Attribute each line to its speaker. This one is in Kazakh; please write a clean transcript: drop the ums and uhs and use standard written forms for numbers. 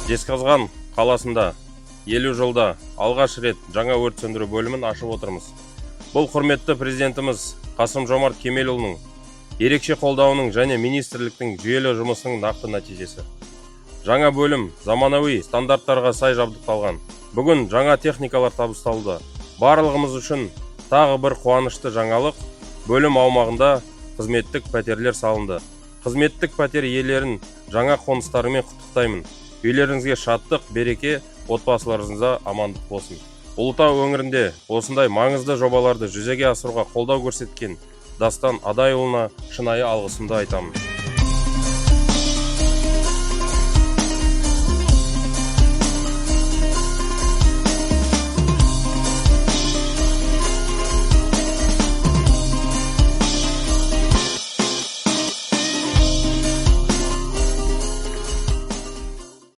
Speaker 1: Жезқазған қаласында 50 жылда алғаш рет жаңа өрт сөндіру бөлімін ашып отырмыз. Бұл құрметті Президентіміз Қасым Жомарт Кемелұлының ерекше қолдауының және министрліктің жүйелі жұмысының нақты нәтижесі. Жаңа бөлім заманауи стандарттарға сай жабдықталған. Бүгін жаңа техникалар табысталды. Барлығымыз үшін тағы бір қуанышты жаңалық: бөлім аумағында қызметтік пәтерлер салынды. Қызметтік пәтер иелерін жаңа қоныстарымен құттықтаймын. Үйлеріңізге шаттық, береке, отбасыларыңызда амандық болсын. Ұлытау өңірінде осындай маңызды жобаларды жүзеге асыруға қолдау көрсеткен Дастан Адайұлына шынайы алғысымды айтамын.